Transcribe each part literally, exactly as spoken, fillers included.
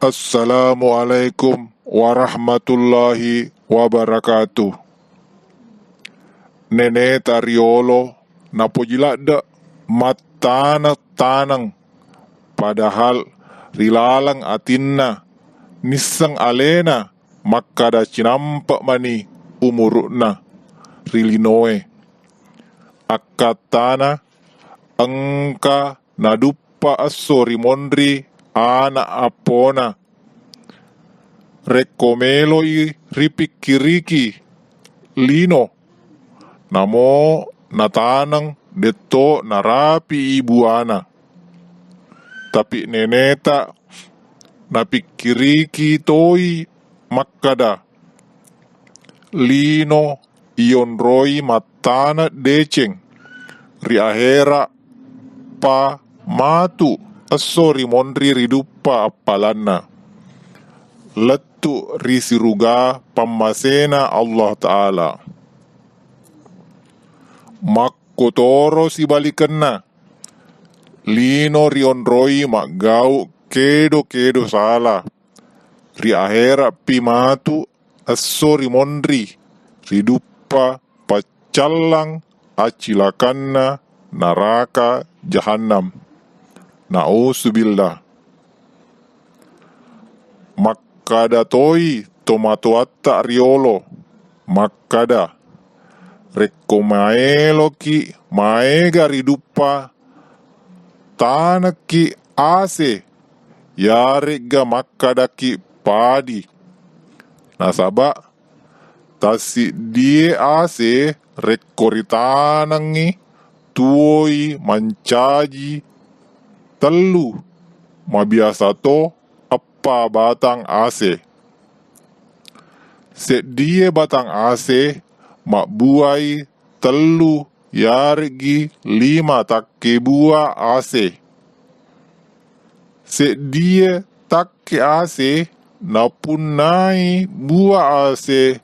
Assalamualaikum warahmatullahi wabarakatuh. Neneta riolo napoji ladde mattana-taneng, padahal ri laleng atinna nisseng alena makkada cinampe mani umuru'na ri linoe. Akkattana engka naduppa esso ri monri ana appona. Rekko meloi ripikkiriki lino, namo nataneng detto narapi'i buana. Tapi neneta napikkiriki toi makkada, lino ionroi mattana deceng ri ahera pa matu esso ri monri riduppa appalanna lettu ri siruga pammasena Allah Ta'ala. Makkotoro sibalikenna, lino rionroi maggau kedo-kedo sala ri ahera pi matu esso ri monri riduppa paccallang accilakanna naraka jahannam. Nauzubillah. Makkada toi tomatoatta riolo makkada, rekko maeloki maega riduppa, tanekki ase yaregga makkadaki padi. Nasaba tassiddie ase rekko ritanengngi tuwoi mancaji tellu, mabiasa to eppa batang ase. Seddie batang ase mabbuai tellu yareggi lima takke bua ase. Seddie takke ase napunnai bua ase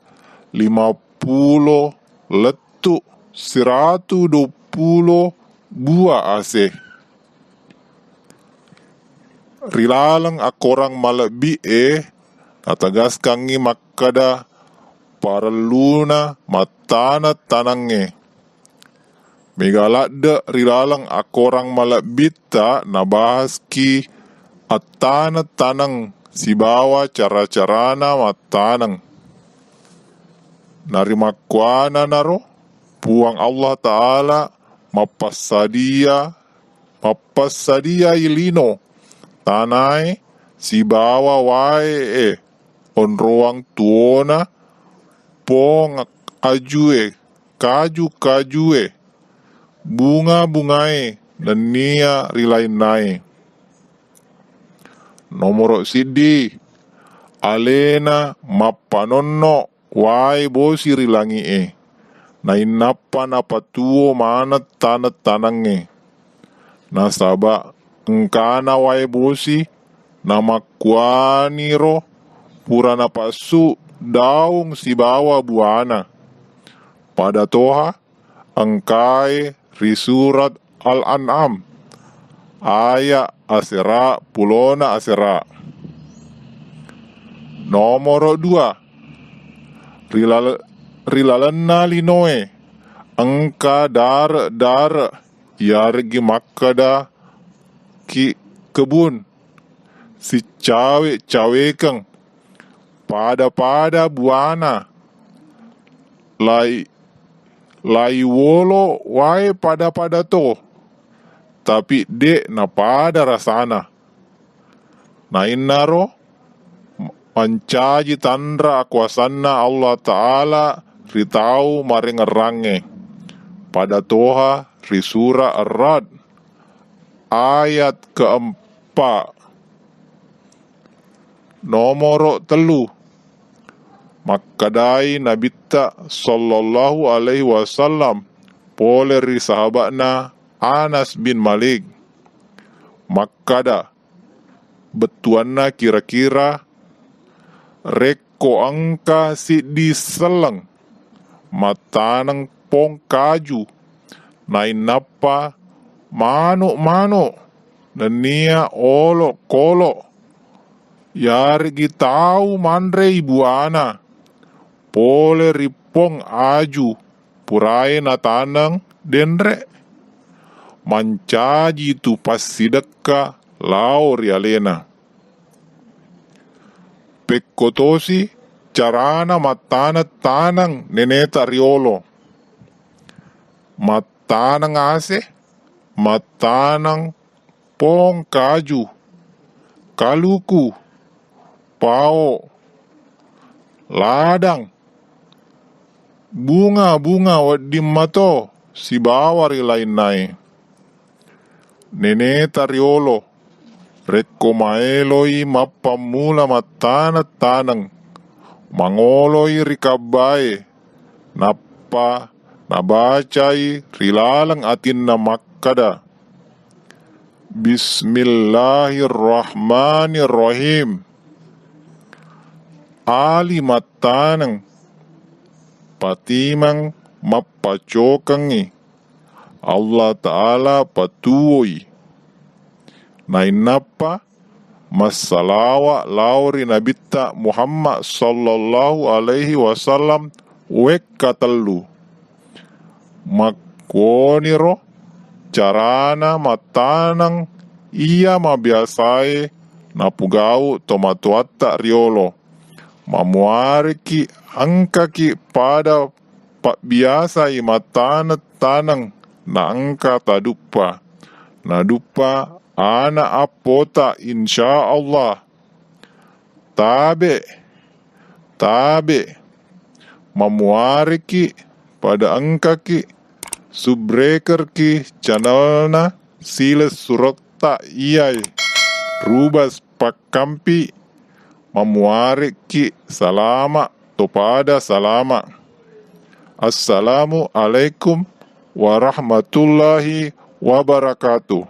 lima pulo lettu siratu duappulo bua ase. Ri laleng akorang malebbi'e, nategaskangngi makkada parelluna mattana-tanangnge. Mega ladde ri laleng akorang malebbitta nabahaski attana-taneng sibawa cara-carana mattaneng. Narimakkuananaro Puang Allah Ta'ala mappassadia, mappassadiai lino, tanae, sibawa wae'e, onroang tuona, pong ajue, kaju-kajue, bunga-bungae, nennia ri lainnae. Nomoro siddi, alena mappanonno wae bosi ri langi'e, nainnappa napatuo maneng taneng-tanengnge. Nasaba engkana wae bosi, namakkuaniro pura napassu daung sibawa buana. Pada toha engkae ri surat Al-An'am, aya asera pulona asera. Nomoro dua, ri lale-, ri lalenna linoe engka dare-dare, iyareggi makkeda ki kebun, sicawe-cawekeng, pada-pada buana, lai-, laiwolo wae pada-pada to, tapi de' napada rasana. Nainnaro mancaji tanra akuasanna Allah Ta'ala ri tau marengngerangnge. Pada toha ri sura Ar-Ra'd ayat keempat. Nomoro tellu, makkedai Nabitta sallallahu alaihi wasallam pole ri sahaba'na Anas bin Malik, makkeda, bettuanna kira-kira rekko engka siddi selleng mattaneng pong kaju, nainnappa manu'-manu' nennia olo'-kolo' Yareggi tau manrei buana pole ri pong aju purae nataneng denre, mancaji tu passidekka lao ri alena. Pekko tosi carana mattaneng-taneng neneta riolo. Mattaneng ase, mattaneng pong kaju, kaluku, pao, ladang, bunga-bunga wedding mato sibawa ri lainnae. Neneta riolo, rekko maeloi mappammula mattaneng-taneng, mangoloi ri kabbae, nappa nabacai ri laleng atinna makkada, "Bismillahirrahmanirrahim." Ali mattaneng, patimeng mappacokengngi, Allah Ta'ala patuwoi. Nainnappa massalawa lao ri Nabitta Muhammad sallallahu alaihi wasallam wekka tellu. Makkuoniro carana mattaneng iya mabiasae napugau tomatoatta riolo. Mamuareki engkaki pada pabbiasai mattaneng-taneng naengka taduppa. Naduppa ana appota, insya Allah. Tabe, tabe, mamuareki pada engkaki subscriberki channelna silessuretta iyae Rubas Pakkampi, mamuareki salama topada salama. Assalamualaikum warahmatullahi wabarakatuh.